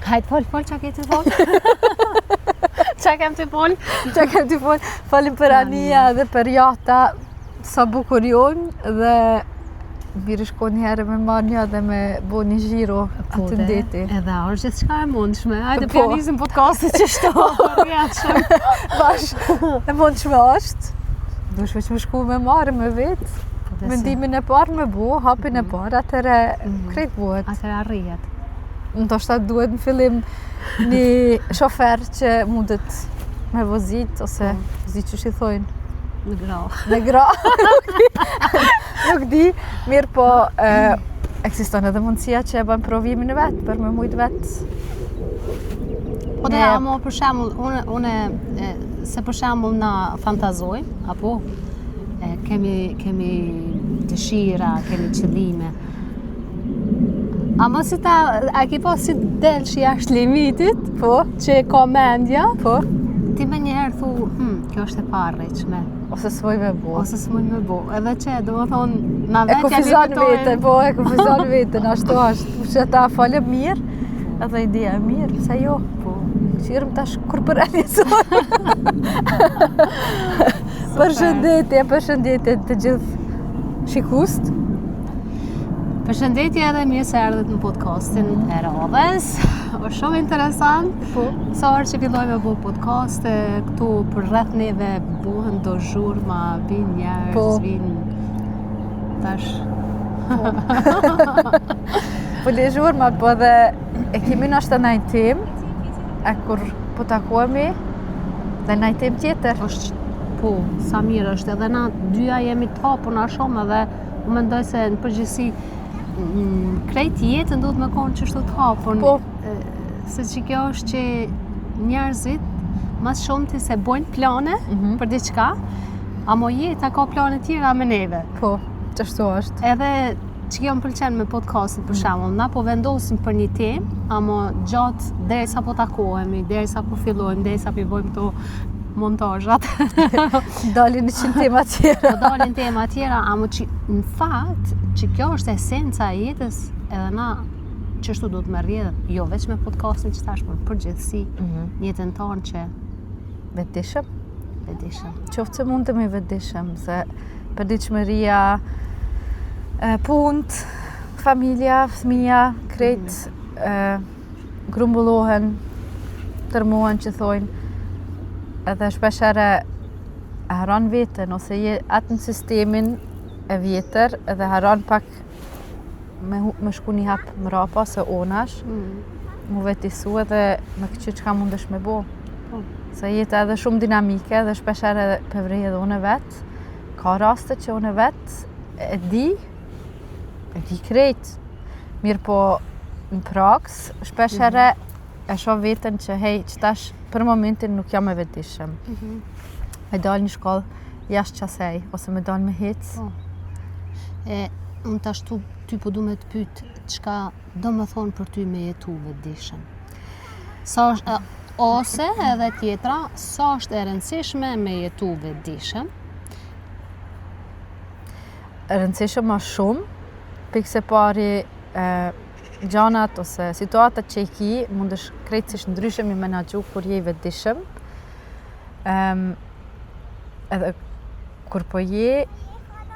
Hajt, fol, fol, qa ke të fol? Qa kem të fol? Qa kem të fol? Folim për anija dhe për jahta, sa bukur jonë dhe mirë shko një herë me marrë një dhe me bo një xhiro po, aty në deti. Edhe është gjithçka e mundshme. Hajde Po. po nisim podcastin që shto. Rrjetshëm. Bash, e mundshme është. Dush veç me shku me marrë me vetë. Po, besa. Mendimin e parë me bo, hapin e parë, atëherë krejt bëhet. Atëherë arrihet. Ndoshta duhet në fillim një shofer që mundet me vozit ose vozit që i thojnë Me gra. me gra. Nuk di, mirë po e, ekziston edhe mundësia që e bën provimin vetë për me mujt vetë. Po dhe Me- amo për shembull, unë unë e, se për shembull na fantazojmë apo e, kemi kemi dëshira, kemi qëllime. Amo si ta, a ke pa si delsh jashtë limitit, Po, që e ka mendja, po, ti me njëherë thu, hm, kjo është e parreqme, ose s'muj me bo. ose s'muj me bo. Edhe që, do më thonë, na E vetë ja kufizon limitojmë. veten, po, e kufizon veten, ashtu është. Që ta falem mirë, edhe ideja e mirë, pse jo? Po. Qyrëm tash kur për realizoj. Përshëndetje, përshëndetje të gjithë shikust. Përshëndetje edhe mirë se erdhët në podcastin e radhës. Është shumë interesant. Po. Sa herë që fillojmë me bo podcaste, këtu për rreth neve bohen do zhurma, vinë njerëz, Po. vinë tash. Po le zhurma, po edhe e kemi ndoshta ndaj temë, e kur po takohemi, dhe ndaj temë tjetër. Është po, sa mirë është edhe na dyja jemi të hapur na shumë edhe unë mendoj se në përgjithësi mm, krejt jetën duhet me konë qështu të hapur. Po. E, Se që kjo është që njerëzit më së shumti se bojnë plane Mhm. për diçka, amo jeta ka plane tjera me neve. Po, qështu është. Edhe që kjo më pëlqen me podcastin për shembull, na po vendosim për një temë, amo gjatë derisa po takohemi, derisa po fillojmë, derisa po i bëjmë këto montazhat. Dalin në qind tema tjera. po dalin tema tjera, amo që në fakt që kjo është esenca e jetës, edhe na qështu duhet me rrjedh, jo veç me podcastin që tash, por në përgjithësi Mhm. në jetën tonë që Vetëdijshëm. e dishëm. Qoftë se mundemi vetëdijshëm, se përditshmëria, e, punt, familja, fëmija, krejt e, grumbullohen, tërmohen që thojnë, edhe shpesh herë e harron veten ose je atë në sistemin e vjetër edhe harron pak me, hu- me shku një hap mrapa se onash, Mm. mu vetisu edhe me këqyr çka mundesh me bo. Po. Se jeta edhe shumë dinamike dhe shpesh herë pe vrej edhe unë vetë. Ka raste që unë vetë e di, e di krejt. Mirë po në praks, shpesh herë e shoh veten që hej, që tash për momentin nuk jam e vetëdijshëm. Mhm. Me dalë në shkollë jashtë qasej, ose me dalë me hec. Po. E, unë tash tu, ty po du me të pyet çka do më thonë për ty me jetu vetëdijshëm. Sa është, e, ose edhe tjetra, sa është e rëndësishme me jetu vetëdijshëm? E rëndësishëm ma shumë, pikë se pari e, gjanat ose situatat që i ki, mundesh krejtësisht ndryshe mi menaxhu kur je i vetëdijshëm. Em, edhe kur po je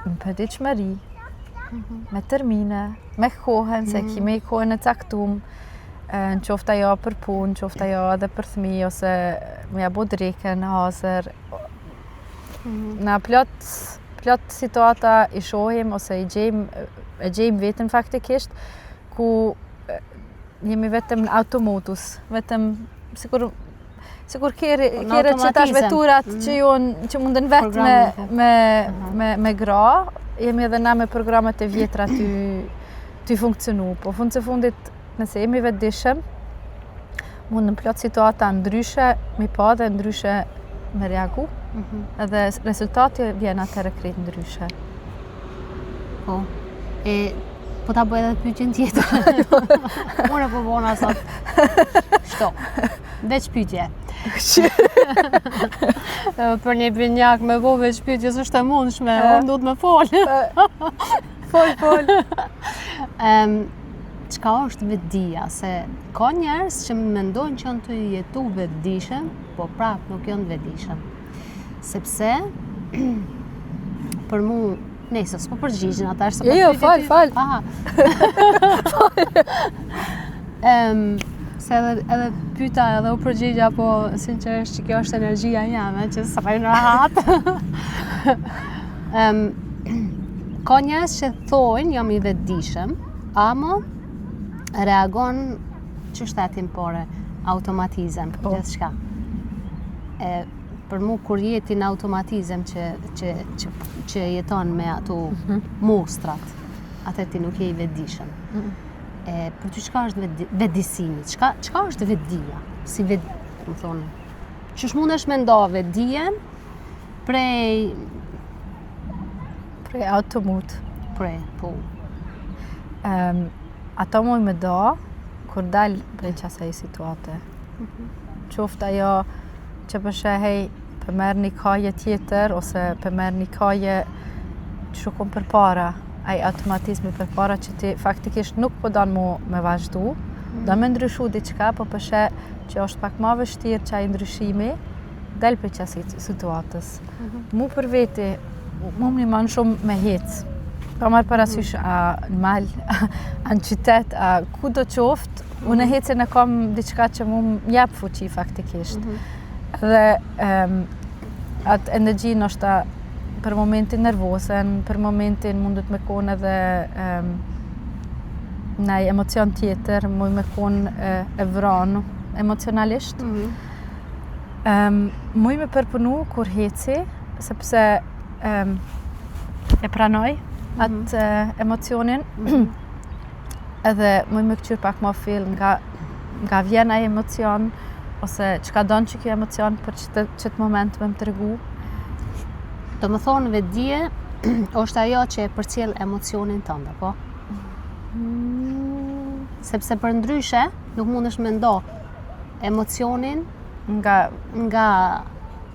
në përditshmëri, me termine, me kohën, se Mhm. ki me i kohën e caktum, e, në qoftë ajo për punë, në qoftë ajo edhe për fëmijë ose me ja bo drekën hazër, Na plot plot situata i shohim ose i gjejmë e gjejmë veten faktikisht ku e, jemi vetëm në automotus, vetëm sikur sikur kere Po, në kere që tash automatizëm. veturat Mm. që jon që munden vetë me Programe, po. me Aha. me me gra, jemi edhe na me programet e vjetra ty ty funksionu, po fund së fundit nëse jemi vetëdijshëm, mund në plot situata ndryshe mi pa dhe ndryshe me reagu. Mhm. Edhe s- rezultati vjen atëherë krejt ndryshe. Po. E, po ta bëj edhe pyetjen tjetër. Unë po bona sot. Shto. Veç pyetje. E, Për një binjak me bo veç pyetje s'është e mundshme, E. unë duhet me fol. Fol, fol. Em, çka është vetëdija, se ka njerëz që mendojnë që janë tu jetu vetëdijshëm, po prap nuk janë vetëdijshëm. Sepse për mu Nëse s'po përgjigjen ata është Jo, jo, fal, fal. Aha. Ehm, se edhe edhe pyta edhe u përgjigja, po sinqerisht që kjo është energjia jeme që s'rrin rahat. Ehm, ka njerëz që thojnë jam i vetëdijshëm, ama reagon qysh the ti m'pare, automatizëm, po. gjithçka. E, për mu kur je ti në automatizëm që, që, që, që jeton me ato mm -hmm. mostrat, atë ti nuk je i vetëdijshëm. Mm -hmm. E, për ty çka është vetëdijsimi? Çka, çka është vetëdija? Si vet, më thonë, qysh mundesh me nda vetëdijen prej... Prej automut. Prej, po. Um, ato muj me da, kur dal prej qasaj situate. Mm -hmm. Qoftë ajo që po sheh hej po merr një kaje tjetër ose po merr një kaje që shkon përpara, ai automatizmi përpara që ti faktikisht nuk po don mu me vazhdu, mm. do me ndryshu diçka, po po sheh që është pak ma vështirë qaj ndryshimi, del prej qasaj situatës. Mm -hmm. Mu për veti, mu më ndihmon shumë me hec. Pa marrë parasysh mm -hmm. a në mal, a në qytet, a kudo qoftë, Unë hecjen e kam diçka që mu më jep fuqi faktikisht. Mm -hmm. Dhe um, atë energji ndoshta për momentin nervozen, për momentin mundet me konë edhe um, naj emocion tjetër, muj me konë e, e vranë emocionalisht. Mm -hmm. um, muj me përpunu kur heci, sepse um, e pranoj mm -hmm. atë emocionin. Mm -hmm. edhe muj me këqyr pak ma fill nga, nga vjen ai emocion, ose çka don që kjo emocion për qëtë, qëtë moment me më tregu. Domethonë vetëdije është ajo që e përcjell emocionin tënd, apo? Mm. Sepse përndryshe nuk mundesh me nda emocionin nga nga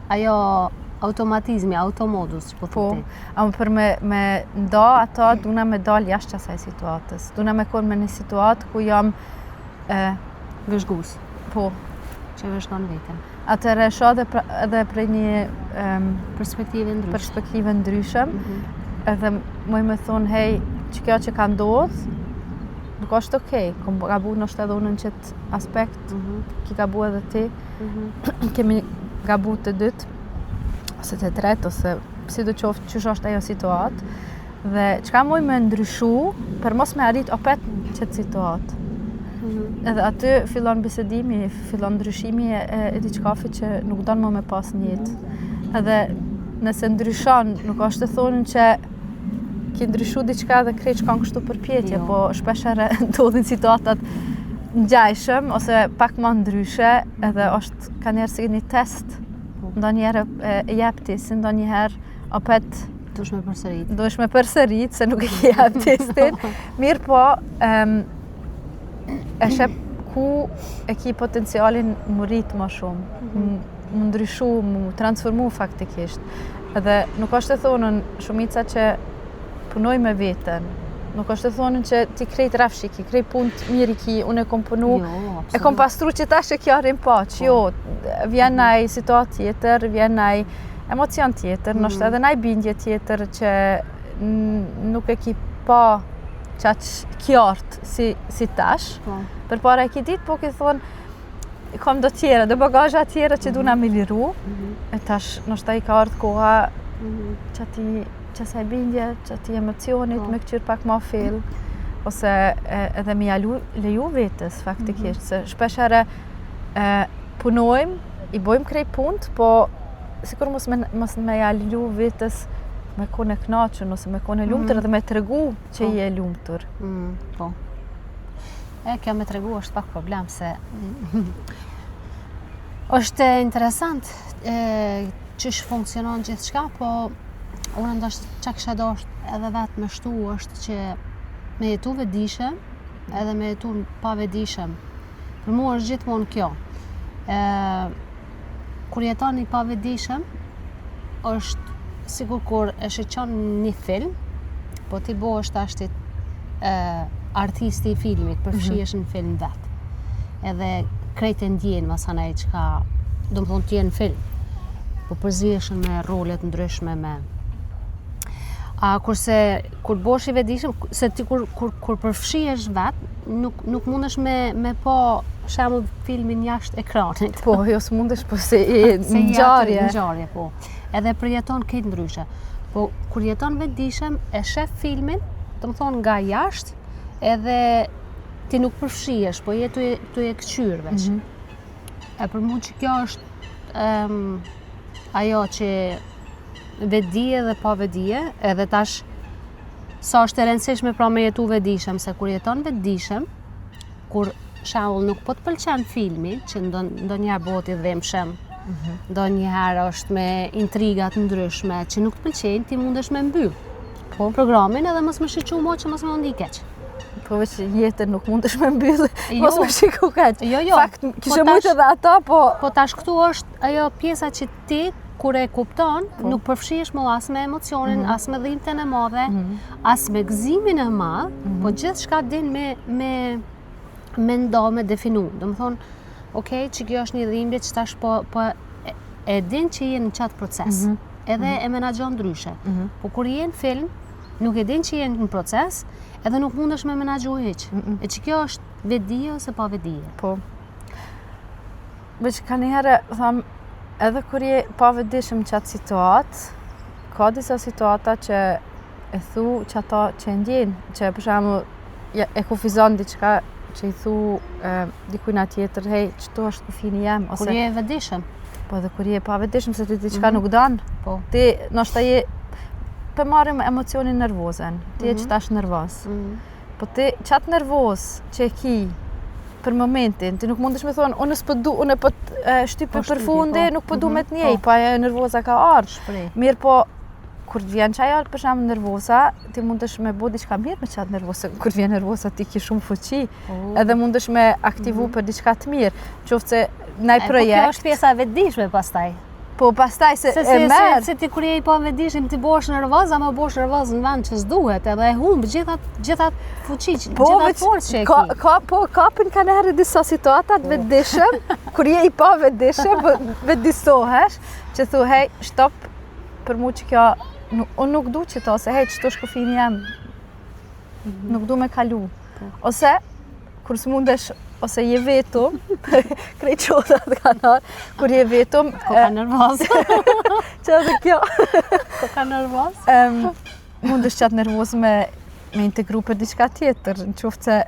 Ajo automatizmi, automodus, që po po ti. Ama për me, me nda ato, duna me dal jashtë qasaj situatës. Duna me konë me një situatë ku jam... E, Vëzhgus. Po. Që vëzhgon veten. Atëherë e shoh edhe, pra, edhe prej një... Um, perspektive ndryshe. Perspektive ndryshe. Mm -hmm. Edhe muj me thonë, hej, që kjo që ka ndodhë, nuk është okej, okay. kom gabu ndoshta edhe unë në qëtë aspekt, mm -hmm. ki gabu edhe ti, mm -hmm. kemi gabu të dytë, ose të tretë, ose sido qoftë qysh është ajo situatë, dhe çka muj me ndryshu, për mos me arrit opet në qëtë situatë. Mm -hmm. Edhe aty fillon bisedimi, fillon ndryshimi e, e, e diçkafe që nuk don më me pas në jetë. Edhe nëse ndryshon, nuk është të thonë që ki ndryshu diçka dhe krejt shkon kështu përpjetje, jo. po shpeshherë ndodhin situatat ngjajshëm ose pak ma ndryshe, edhe është kanjëherë si një test, po. ndonjëherë e, e jep testin, ndonjëherë opet Duhesh me përsërit. Duhesh me përsërit, se nuk e ki jep testin. Mirë po, um, e sheh ku e ki potencialin mu rrit ma shumë. Mm -hmm. mu ndryshu, mu transformu faktikisht. Edhe nuk është e thonën shumica që punoj me veten, nuk është e thonën që ti krejt rrafsh i ki, krejt punët mirë i ki, unë e kom punu, jo, e kom pastru që tash e kjo rrin paq, po. jo, vjen mhm. naj situatë tjetër, vjen naj emocion tjetër, mm. ndoshta edhe naj bindje tjetër që nuk e ki pa qaq qartë si, si tash. Po. Përpara e ki ditë, po ki thonë, kam do tjera, do bagazha tjera që duna me liru, mm -hmm. e tash ndoshta i ka ardhë koha mm -hmm. që ati, qasaj bindje, që ati emocionit, po. me këqyrë pak ma fill, ose e, edhe me ja leju vetes, faktikisht, mm -hmm. se shpeshherë e, punojmë, i bojmë krejt punt, po sikur mos me, mos me ja leju vetes me kone knaqën, ose me kone lumtur, mm -hmm. edhe me tregu që po. je e lumtur. Mm, po. E, kjo me tregu është pak problem, se është interesant e, qysh funksionon gjithçka, po unë ndoshta çka kisha dasht edhe vetë me shtu është që me jetu vetëdijshëm, edhe me jetu pa vetëdijshëm. Për mua është gjithmonë kjo. E, kur jeton i pavetëdijshëm, është sikur kur e shiqon një film, po ti bohesh tashti e, artisti i filmit, përfshihesh mm -hmm. në film vetë. Edhe krejt e ndjen masanej çka, domethonë ti je në film. Po përzihesh me rolet ndryshme me A kurse kur bohesh i vetëdijshëm, se ti kur kur kur përfshihesh vet, nuk nuk mundesh me me pa shembull filmin jashtë ekranit. Po, jo s'mundesh, po se je Se në je aty ngjarje. Në ngjarje, po. Edhe përjeton krejt ndryshe. Po kur jeton vetëdijshëm, e shef filmin, domethonë nga jashtë, edhe ti nuk përfshihesh, po je tu e, tu e këqyr veç. Mm -hmm. E për mu që kjo është um, ajo që vetëdije dhe pa vetëdije, edhe tash sa është e rëndësishme pra me jetu vetëdijshëm, se kur jeton vetëdijshëm, kur shembull nuk po të pëlqen filmi, që ndon, ndonjëherë bëhet i dhimbshëm, mm -hmm. ndonjëherë është me intriga të ndryshme që nuk të pëlqejnë, ti mundesh me mbyll. Po programin edhe mos me shiqu mo që mos me u ndi keq. Po veç jetën nuk mundesh me mbyll, jo. mos me shiku keq. Jo, jo. Fakt, kishe po mujt edhe ato, po... Po tash këtu është ajo pjesa që ti kur e kupton, po. nuk përfshihesh më as me emocionin, mm -hmm. as me dhimbjen e madhe, mm -hmm. as me gëzimin e madh, mm -hmm. po gjithçka din me me me nda, me definu. Domethonë, ok, që kjo është një dhimbje që tash po, po e, e din që je në qatë proces. Mm -hmm. Edhe mm -hmm. e menaxhon ndryshe. Mm -hmm. Po kur je në film, nuk e din që je në proces, edhe nuk mundesh me menaxhu hiç. Mm -mm. E që kjo është vetëdije ose pa vetëdije. Po. Veç kanjëherë, tham, edhe kur je pavetëdijshëm në qatë situatë, ka disa situata që e thu që ato që e ndjen, që për shembull e kufizon diçka që i thu e, dikujna tjetër, hej, qëtu është kufini jem, ose... Kur je e vetëdijshëm? Po edhe kur je pavetëdijshëm, se ti diçka mm -hmm. nuk don, po. ti ndoshta je, po marrim emocionin nervozen, ti je mm -hmm. qëtash nervoz. Mm -hmm. Po ti qatë nervoz që e ki për momentin, ti nuk mundesh me thonë, unë s'po du, unë po shtypi po për fundi, po. nuk po du mm -hmm. me të njej, po. po ajo nervoza ka ardhë. Mirë po, kur të vjen qajo për shembull nervoza, ti mundesh me bo diçka mirë me qatë nervozë, kur të vjen nervoza ti ki shumë fuqi, oh. edhe mundesh me aktivu mm -hmm. për diçka të mirë, qoftë se naj projekt. Po kjo është pjesa e vetëdijshme pastaj. Po pastaj se, se, e se, merr. Se, se ti kur je i pavetëdijshëm ti bohesh nervoz, ama bohesh nervoz në vend që s'duhet, edhe e humb gjithë atë gjithë atë fuqi, po, gjithë atë forcë që e ka, ki. Ka, po, kapin kanjëherë disa situata të po. vetëdijshëm, kur je i pavetëdijshëm, po vetëdisohesh, që thu, hej, stop, për mu që kjo, nuk, unë nuk du qëto, ose hej, qëtu është kufini jem, mm -hmm. nuk du me kalu. Po. Ose, kur s'mundesh ose je vetëm, krejt qotat kanë ardhë, kur je vetëm... Ko ka nervoz. Që edhe kjo. Ko ka nervoz. Um, mundesh qatë nervoz me, me integru për diçka tjetër, në qoftë se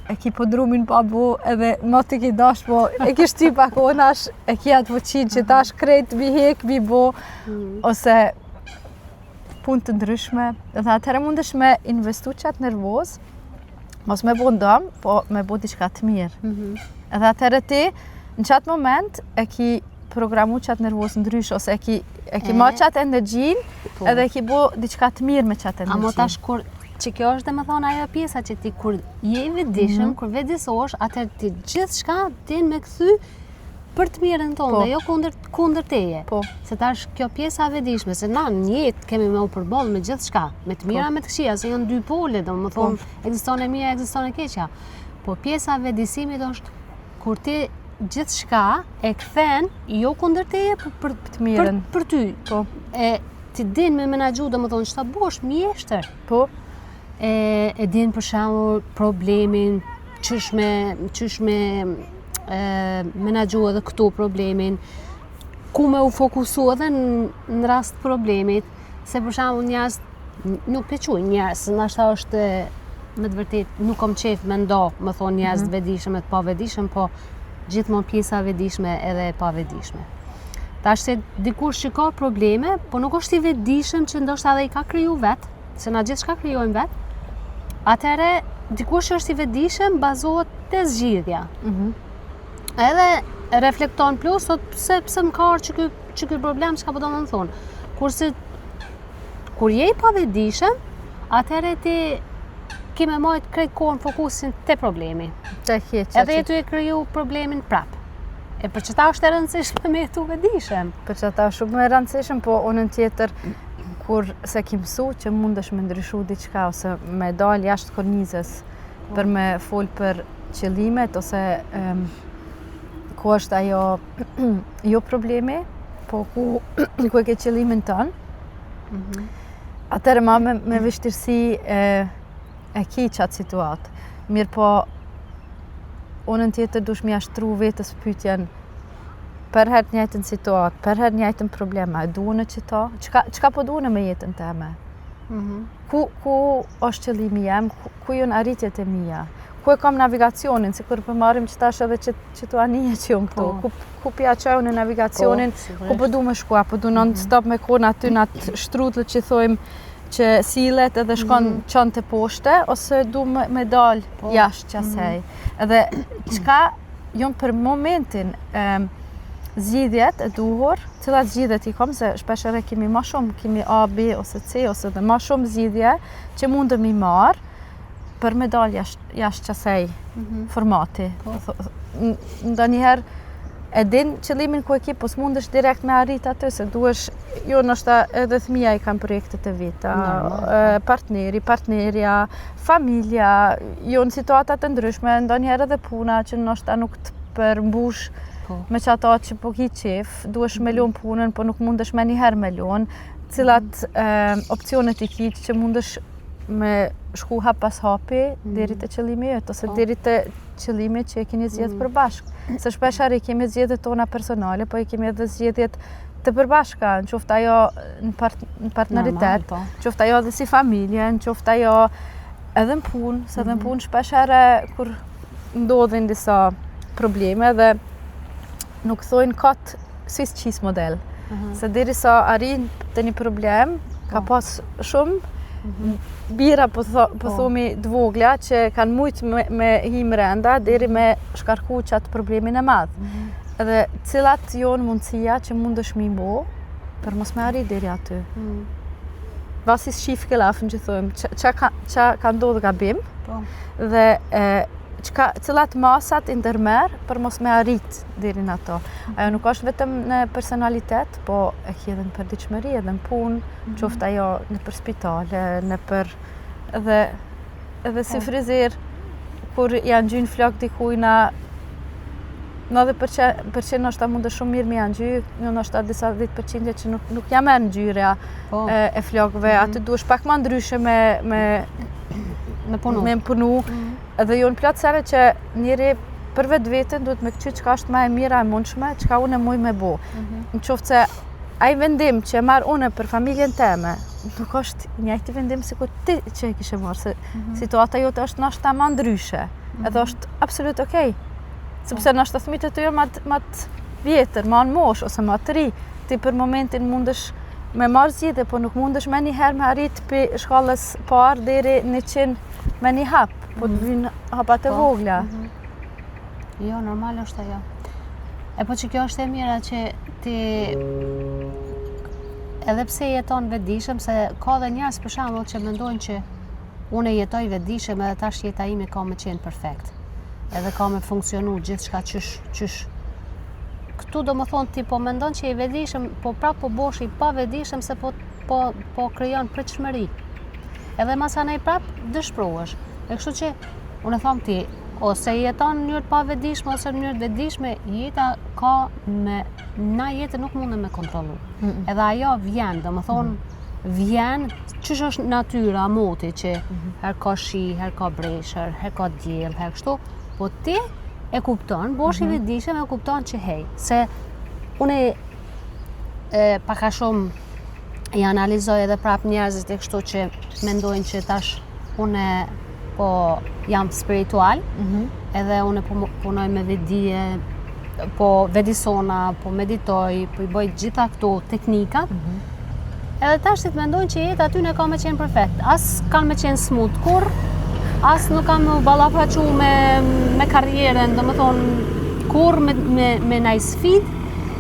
e ki podrumin pa bo, edhe moti ki dash, po e ki shty pak onash, e ki atë fuqinë që tash krejt mi hek, mi bo, mm. ose punë të ndryshme, dhe atëherë mundesh me investu qatë nervoz, mos me bo dëm, po me bo diçka të mirë. Mm -hmm. Edhe atëherë ti, në qatë moment, e ki programu qatë nervoz ndryshe, ose e ki, e ki marrë qatë energjinë, po. edhe e ki bo diçka të mirë me qatë energjinë. Amo tash kur, që kjo është domethonë ajo pjesa që ti kur je i vetëdijshëm, mm -hmm. kur vetëdisohesh, atëherë ti gjithçka din me kthy për të mirën tonë, po. dhe jo kundër kundër teje. Po. Se tash kjo pjesa e vetëdijshme, se na në jetë kemi me u përball me gjithçka, me të mira po. me të këqija, se janë dy pole, domethonë, po. ekziston e mira, ekziston e keqja. Po pjesa e vetëdijesimit është kur ti gjithçka e kthen jo kundër teje, por për të mirën. Për, për ty. Po. E ti din me menaxhu, domethonë, çta bohesh mjeshtër. Po. E, e din për shembull problemin, qysh me, qysh me e, menaxhu edhe këtu problemin, ku me u fokusu edhe në, në rast problemit, se për shembull njerëz nuk pe quj njerëz, ndoshta është me të vërtet nuk kom qejf me nda, me thonë njerëz mm -hmm. të vetëdijshëm e të pavetëdijshëm, po gjithmonë pjesa e vetëdijshme edhe e pavetëdijshme. Tash se dikush që ka probleme, po nuk është i vetëdijshëm që ndoshta edhe i ka kriju vet, se na gjithçka krijojmë vet. Atëherë dikush që është i vetëdijshëm bazohet te zgjidhja. Mm -hmm. Edhe reflekton plus thot pse pse më ka ardhur që ky që ky problem çka po do me më thonë. Kurse kur je i pavetëdijshëm, atëherë ti ki me majt krejt kohën fokusin te problemi. Te keqja. Edhe je tu e kriju problemin prap. E për qëta është e rëndësishme me jetu vetëdijshëm. Për qëta është shumë e rëndësishme, po anën tjetër, kur se ki mësu që mundesh me ndryshu diçka ose me dal jashtë kornizës. Për me fol për qëllimet ose um, ku është ajo jo problemi, po ku, ku e ke qëllimin tënd. Mm -hmm. Atëherë ma me, me vështirësi e, e ki qatë situatë. Mirëpo, anën tjetër dush me ia shtru vetes pytjen përherë të njëjtën situatë, përherë të njëjtën problem, a e du unë qëto? Çka, çka po du unë me jetën teme? Mm -hmm. Ku, ku është qëllimi jem, ku, ku janë arritjet e mia? Ku e kam navigacionin, sikur po marrim qetash edhe që, qëto anije që janë këto, po. ku, ku po ja çoj unë navigacionin, po, ku po du me shku, a po du non mhm. stop me kon aty në atë shtrudlë që thojmë që sillet edhe shkon mm -hmm. çon teposhtë, ose du me, me dal po. jashtë qasaj. Mm -hmm. Edhe çka jonë për momentin e, zgjidhjet e duhur, cilat zgjidhjet i kom, se shpesh edhe kemi ma shumë, kemi A, B ose C, ose dhe ma shumë zgjidhje që mundëm i marrë për me dalë jashtë, jashtë qasaj mm -hmm. formati. Po. Ndonjëherë e din qëllimin ku e ki, po s'mundesh direkt me arrit aty, se duhesh, jo ndoshta edhe fëmija i kanë projektet e veta, po. partneri, partnerja, familja, jo në situata të ndryshme, ndonjëherë edhe puna që ndoshta nuk të përmbush po. me qato që po ki qef, duhesh me mhm. lonë punën, po nuk mundesh menjëherë me lonë, cilat mm -hmm. opcionet i ki që mundesh me shku hap pas hapi mm. deri te qëllimi jot ose po. deri te qëllimi që e keni zgjedh mm. përbashkë. Se shpesh herë i kemi zgjedhjet tona personale, po i kemi edhe zgjedhjet të përbashkëta, në qoftë ajo në, part, në partneritet, po. në qoftë ajo edhe si familje, në qoftë ajo edhe në punë, se edhe në mhm. punë shpesh herë kur ndodhin disa probleme dhe nuk thojnë kot Swiss cheese model. Mm -hmm. Se derisa arrin te një problem, ka po. pas shumë mm -hmm. bira, po, tho, po, po. thomi, të vogla, që kanë mujtë me, me hi mrenda, deri me shkarku qatë problemin e madh. Mm -hmm. Edhe cilat jonë mundësia që mundesh me i bo, për mos me arrit deri aty. Mm -hmm. Was ist schief gelaufen, që thojmë, ça ka, ça ka ndodhë gabim, po. dhe e, çka, cilat masat i ndërmerr për mos me arrit deri në ato. Ajo nuk është vetëm në personalitet, po e ki edhe në përditshmëri, edhe në punë, mm -hmm. qoftë ajo nëpër spitale, nëpër edhe edhe si po. frizer kur ja ngjyn flokët dikujna 90% ndoshta mundesh shumë mirë me ja ngjy, jo ndoshta disa 10% që nuk nuk ja merr ngjyra po. e, e flokëve, mm -hmm. aty duhesh pak ma ndryshe me me me punu. Me punu. Mm -hmm. Edhe jonë plot sene që njeri për vetveten duhet me këqyr çka është ma e mira e mundshme, çka unë e muj me bo. Mm -hmm. Në qoftë se ai vendim që e marr unë për familjen teme, nuk është njëjti vendim sikur ti që e kishe marrë, se mm -hmm. situata jote është ndoshta ma ndryshe, mm -hmm. edhe është absolut okej. Okay. Sepse ndoshta fëmijët e tu janë ma, ma të vjetër, ma në moshë, ose ma të ri, ti për momentin mundesh me marrë zgjidhje, po nuk mundesh menjëherë me arrit prej shkallës parë deri 100 me një hap, po të mhm. vynë hapat e po. vogla. Mhm. Jo, normal është ajo. E po që kjo është e mira që ti edhe pse jeton vetëdijshëm, se ka dhe njerëz për shembull që mendojnë që unë jetoj vetëdijshëm edhe tash jeta ime ka me qenë perfekt. Edhe ka me funksionu gjithçka qysh, qysh. Këtu domethonë ti po mendon që je i vetëdijshëm, po prapë po bohesh i pavetëdijshëm se po, po, po krijon pritshmëri. Edhe masanej prap dëshprohesh. E kështu që unë e tham ti, ose jeton në mënyrë të pavetëdijshme ose në mënyrë të vetëdijshme, jeta ka me na jetën nuk mundem me kontrollu. Mm -mm. Edhe ajo vjen, domethonë, mm -hmm. vjen, qysh është natyra, moti, që mm -hmm. herë ka shi, herë ka breshër, herë ka diell, herë kështu, po ti e kupton, bohesh i mm -hmm. vetëdijshëm e kupton që hej, se unë e, pak a shumë i analizoj edhe prap njerëzit e kështu që mendojnë që tash unë po jam spiritual, mm -hmm. edhe unë po punoj me vetëdije, po vetëdijsona, po meditoj, po i bëj gjitha këto teknikat, mm -hmm. edhe tash si të mendojnë që jeta atyne ka me qenë perfekt, as kanë me qenë smut kurrë, as nuk kanë me u ballafaqu me, me karrierën, domethonë, kurrë me, me, me naj sfidë,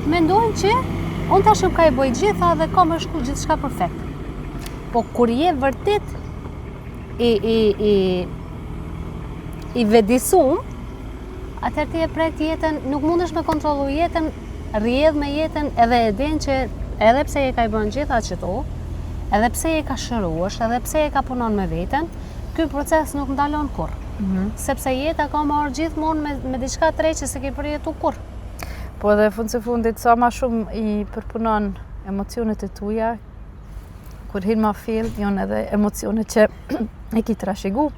mendojnë që unë tash jam ka i boj gjitha dhe ka me shku gjithçka perfekt. Po kur je vërtet i, i, i, i vetëdijsum, atëherë ti e pret jetën, nuk mundesh me kontrollu jetën, rrjedh me jetën edhe e din që edhe pse je ka i bën gjitha qëto, edhe pse je ka shëruesh, edhe pse je ka punon me veten, ky proces nuk ndalon kurrë. Mm -hmm. Sepse jeta ka me ardhë gjithmonë me, me diçka të re që s'e ke përjetu kurrë. Po edhe fund së fundit, sa ma shumë i përpunon emocionet e tuja, kur hin ma fill, janë edhe emocionet që e ki trashigu.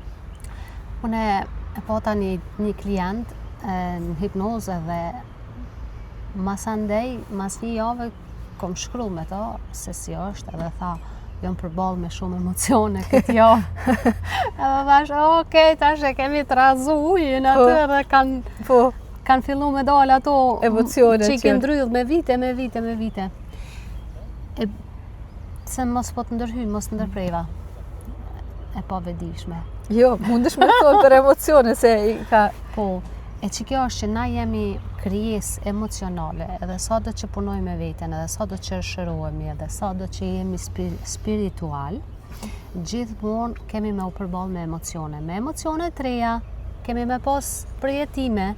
Unë e pata një, një klient e, në hipnozë edhe masandej, mas një jave, kom shkru me to, se si është, edhe tha, jam përballë me shumë emocione këtë javë. edhe thash, okej, tash e kemi trazu ujin aty po. edhe kanë po. kanë fillu me dalë ato emocione që i ke ndrydh me vite, me vite, me vite. E, se mos po të ndërhyj, mos të ndërpreva. E pavetëdijshme. Jo, mundesh me thonë për emocione, se i ka... Po, e që kjo është që na jemi krijesë emocionale, edhe sado që punojmë me veten, edhe sado që shërohemi, edhe sado që jemi spiritual, gjithmonë kemi me u përballë me emocione. Me emocione të reja, kemi me pas përjetime,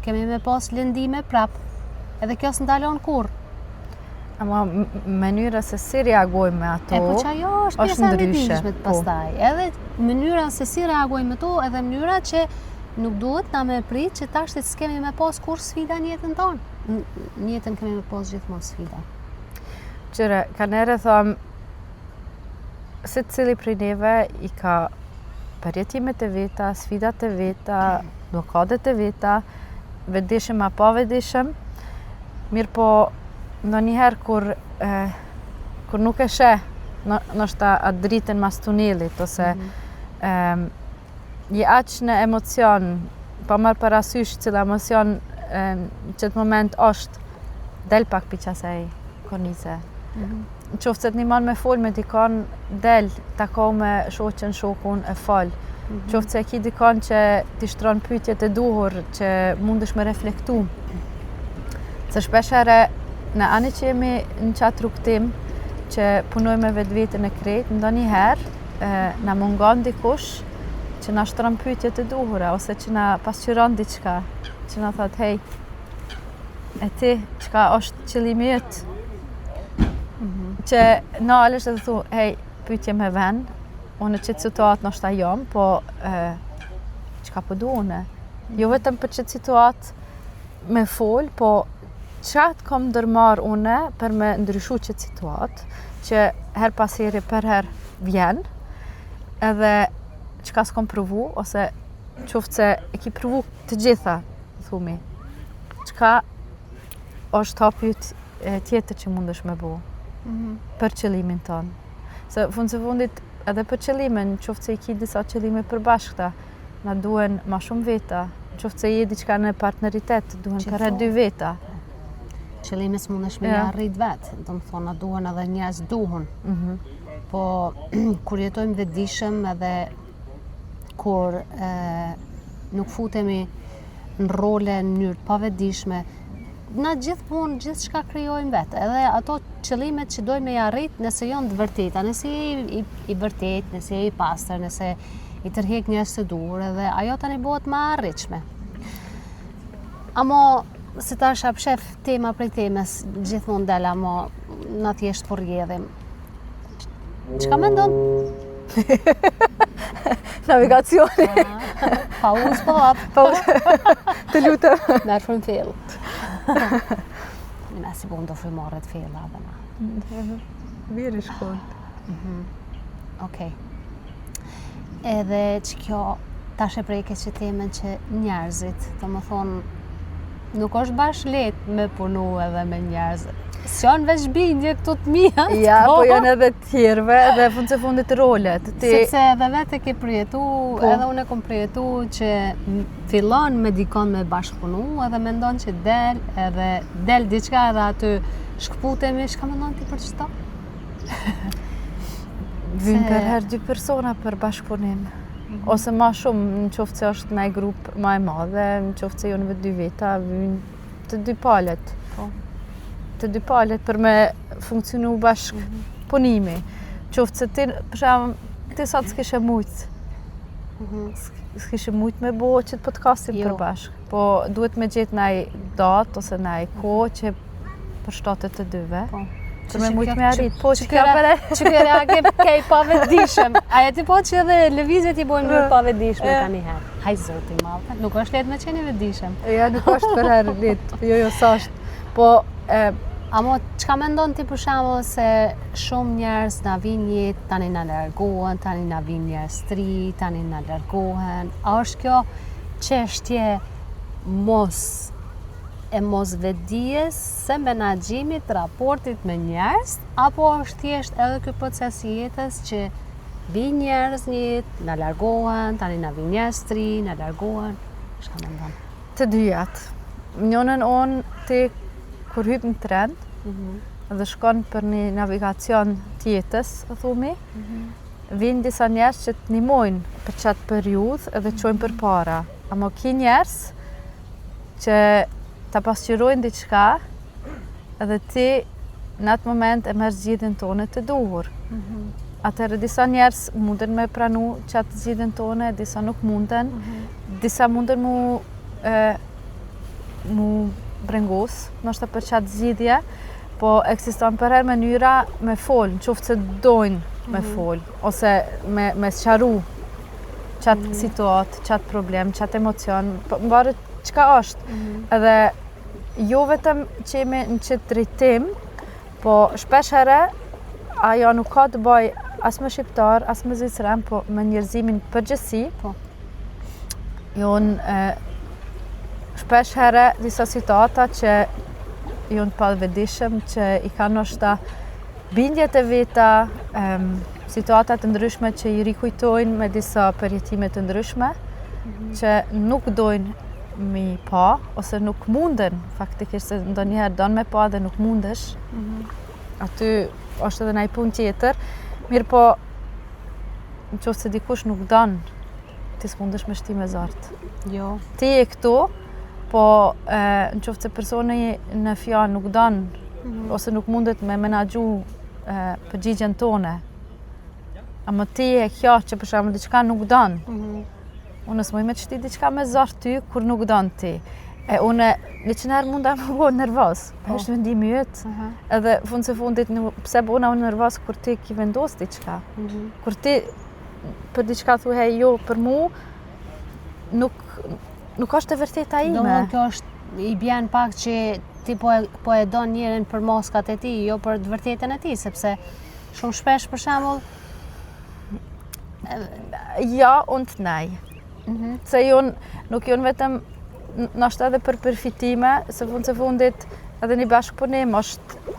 kemi me pas lëndime prap, edhe kjo s'ndalon kurrë. Ama mënyra se si reagojmë me ato E po që ajo është pjesa e vetëdijshme po. pastaj. Edhe mënyra se si reagojmë me to, edhe mënyra që nuk duhet na me prit që tash të s'kemi me pas kurrë sfida në jetën tonë. Në jetën kemi me pas gjithmonë sfida. Qyre, kanjëherë thom, secili prej neve i ka përjetimet e veta, sfidat e veta, bllokadet e veta, vetëdijshëm a pavetëdijshëm, mirëpo ndonjëherë kur, e, kur nuk e sheh ndoshta atë dritën mas tunelit, ose mm -hmm. e, je aq në emocion, pa marrë parasysh cila emocion në qëtë moment është, del pak pi qasaj kornize. Mm -hmm. Në qoftë se të nimon me fol me dikon, del, takohu me shoqen, shokun e fol. Mm -hmm. Qoftë se ki dikon që t'i shtron pyetjet e duhur, që mundesh me reflektu. Se shpeshherë, na ani që jemi në qatë rrugëtim, që punojmë me vetveten e krejt, ndonjëherë, na mungon dikush që na shtron pyetjet e duhura, ose që na pasqyron diçka, që na thotë, hej, E ti, çka është qëllimi yt? Mm -hmm. Që nalesh edhe thu, hej, pyetje me ven, unë në qëtë situatë ndoshta jom, po e, çka po du unë? Jo vetëm për qëtë situatë me fol, po çka të kom ndërmarr une për me ndryshu qëtë situatë, që her pas here për her vjen, edhe çka s'kom provu, ose qoftë se e ki provu të gjitha, thumi, çka është hapi yt tjetër që mundesh me bo mm -hmm. për qëllimin tonë. Se fund së fundit edhe për qëllimin, qoftë se i ki disa qëllime përbashkëta, na duhen ma shumë veta, qoftë se je diçka në partneritet, duhen përherë dy veta. Qëllime s'mundesh me ja. arrit vetë, domethonë, na duhen edhe njerëz duhen. Mm -hmm. Po, kur jetojmë vetëdijshëm edhe kur e, nuk futemi në role në mënyrë të pavetëdijshme, na gjithmonë gjithçka krijojmë vetë, edhe ato qëllimet që dojmë me i arrit, nëse janë të vërteta, nëse je i, i, i vërtet, nëse je i pastër, nëse i tërhjek njerëz të duhur, edhe ajo tani bëhet ma e arritshme. Amo, se tash a pshef tema prej temës, gjithmonë del, amo, na thjesht po rrjedhim. Çka mendon? Navigacioni. Pauzë po hap. Pauzë. Të lutem. Merr frymë thellë. Na si bën do frymëmarrje të thella edhe na. Mirë shkon. Mhm. Okej. Edhe që kjo tash e preke që temën që njerëzit, domethonë, nuk është bash lehtë me punu edhe me njerëz. S'janë veç bindje këto të mia. Ja, po janë edhe tjerëve dhe fund së fundit rolet. Ti... Sepse edhe vetë e ke përjetu, po. edhe unë e kom përjetu që fillon me dikon me bashkëpunu, edhe mendon që del, edhe del diçka edhe aty shkëputemi, çka mendon ti për qëto? Vynë përherë dy persona për bashkëpunim. Mm -hmm. Ose ma shumë, në qoftë se është naj grup ma e madhe, në qoftë se jonë vetë dy veta, vynë të dy palët. Po. Të dy palët për me funksionu bashkëpunimi. Mm -hmm. Qoftë se ti, për shembull, ti sot s'kishe mujtë. Mm -hmm. S'kishe mujtë me bo qëtë podcastin jo. për bashkë. Po duhet me gjetë naj datë ose naj kohë që përshtatet të dyve. Po. Që me mujtë me arrit, po që kjo për Që kjo reagim ke i pavetëdijshëm. A e ti po që edhe lëvizjet i bojnë më pavetëdijshme ka një herë. Haj zoti madh, nuk është lehtë me qenë i vetëdijshëm. Ja, nuk është përherë lehtë, jo, jo, s'është. Po, e... Amo, çka mendon ti për shembull se shumë njerëz na vinë n'jetë, tani na largohen, tani na vinë njerëz t'ri, tani na largohen. A është kjo çështje mos e mos vetëdijes së menaxhimit të raportit me njerëz, apo është thjesht edhe ky proces i jetës që vijnë njerëz në jetë, na largohen, tani na vijnë njerëz t'ri, na largohen, çka mendon? Të dyjat. Njënën onë ti kur hyp në tren mm -hmm. dhe shkon për një navigacion të jetës, thumi, mm -hmm. vijnë disa njerëz që të nimojnë për qatë periudhë edhe të çojnë përpara. Amo ki njerëz që ta pasqyrojnë diçka edhe ti në atë moment e merr zgjidhjen tone të duhur. Mm -hmm. Atëherë disa njerëz munden me pranu qatë zgjidhjen tone, disa nuk munden, mm -hmm. disa munden mu, e, mu brengos, ndoshta për qatë zgjidhje, po ekziston përherë mënyra me fol, në qoftë se dojnë me mm -hmm. fol, ose me, me sqaru qatë mm -hmm. situatë, qatë problem, qatë emocion, po varet çka është. Mm -hmm. Edhe jo vetëm që jemi në qëtë drejtim, po shpesh herë ajo nuk ka të bëjë as me shqiptar, as me zvicran, po me njerëzimin përgjithësi. Po. Jonë shpesh herë disa situata që jonë të pavetëdijshëm, që i kanë ndoshta bindjet e veta, um, situata të ndryshme që i rikujtojnë me disa përjetime të ndryshme, mm -hmm. që nuk dojnë mi pa, ose nuk munden, faktikisht se ndonjëherë don me pa dhe nuk mundesh, mm -hmm. aty është edhe naj punë tjetër, mirëpo, në qoftë se dikush nuk don, ti s'mundesh me shti me zor. Jo. Ti je këtu, po e, në qoftë se personi në fjalë nuk don, mm -hmm. ose nuk mundet me menaxhu e, përgjigjen tone, ama ti je kjo që për shembull diçka nuk don, mm -hmm. Unë s'muj me të shti diçka me zor ty, kur nuk don ti. E unë një qëherë munda me bo nervoz, po është vendimi yt. Uh -huh. Edhe fund së fundit, nuk, pse bona unë nervoz kur ti ki vendos diçka. Uh mhm. -huh. Kur ti për diçka thu hej, jo për mu, nuk, nuk është e vërteta ime. Do kjo është, i bjen pak që ti po e, po e don njerin për maskat e tij, jo për të vërtetën e tij, sepse shumë shpesh për shembull Ja und nein. Mm -hmm. Se jon, nuk jonë vetëm ndoshta edhe për përfitime, se fund së fundit edhe një bashkëpunim është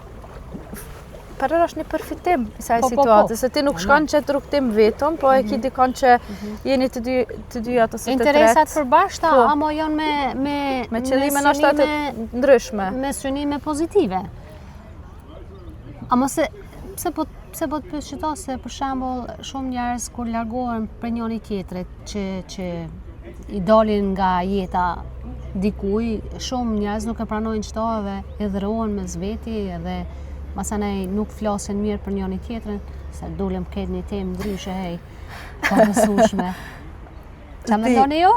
për është një përfitim i saj po, situate, po, po. se ti nuk shkon qët rrugëtim vetëm, po e ki mhm. dikon që mm -hmm. jeni të dy të dyja ose të tretë. Interesat përbashkëta, po. amo janë me me me qëllime ndoshta të ndryshme. Me synime pozitive. Amo se pse po Pse po të pyes qëto se për shembull shumë njerëz kur largohen prej njëri tjetrit që që i dalin nga jeta dikuj, shumë njerëz nuk e pranojnë qëto edhe hidhërohen mes veti edhe masanej nuk flasin mirë për njëri tjetrin, se dolëm këtë një temë ndryshe, hej, pabesueshme. Ça mendoni ju?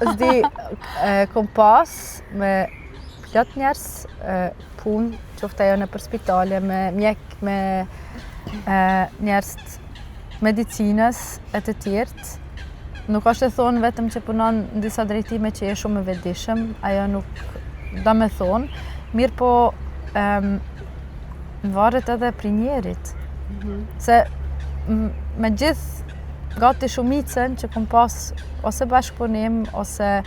S'di, kom pas me plot njerëz punë, qoftë ajo nëpër spitale, me mjek, me njerëz të medicinës e të tjerët. Nuk është e thonë vetëm që punon në disa drejtime që je shumë e vetëdijshëm, ajo nuk do me thonë, mirëpo um, varet edhe prej njerit. Mm -hmm. Se me gjithë gati shumicën që kom pas ose bashkëpunim, ose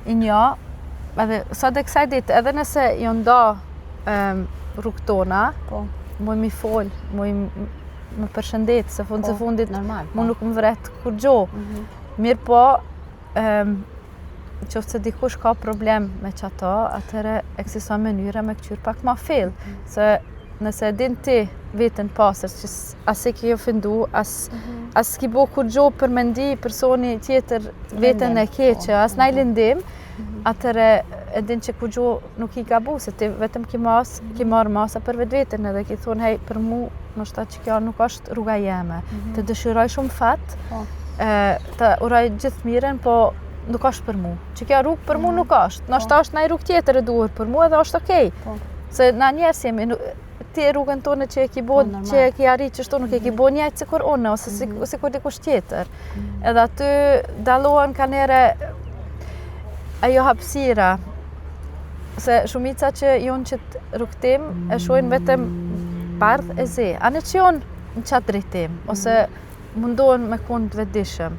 i njoh, edhe sot e kësaj ditë, edhe nëse janë nda um, rrugët tona, po. muj mi fol, muj me përshëndet, se fund po, së fundit, normal, po. mu nuk më vret kurgjo. Mm -hmm. Mirëpo, um, qoftë se dikush ka problem me qato, atëherë ekziston mënyra me këqyr pak ma fell, mm -hmm. se nëse e din ti veten pastër, që as e ki ofendu, as, mm -hmm. as ki bo kurgjo për me ndi personi tjetër veten e keqe, po. as naj lëndim, mm -hmm. atëherë e din që kurgjo nuk ki gabu, se ti vetëm ki, mas, mm -hmm. ki marrë masa për vetveten edhe ki thonë, hej, për mu, ndoshta që kjo nuk është rruga jeme. Mm -hmm. Të dëshiroj shumë fat, po. e, të uroj gjithë mirën, po nuk është për mu. Që kjo rrugë për mu mhm. nuk është. Ndoshta po. është naj rrugë tjetër e duhur për mu edhe është okej. Okay. Po. Se na njerëz jemi, ti rrugën tonde që e ki bo, Po, normal. që e ki arrit qështu nuk e ki bo njëjtë sikur unë, ose si, Mhm. sikur dikush tjetër. Edhe aty dallohen kanere ajo hapësira, se shumica që jonë qëtë rrugëtim e shohin vetëm bardh e zi. Anë që jonë në qatë drejtim, ose mundohen me konë të vetëdijshëm.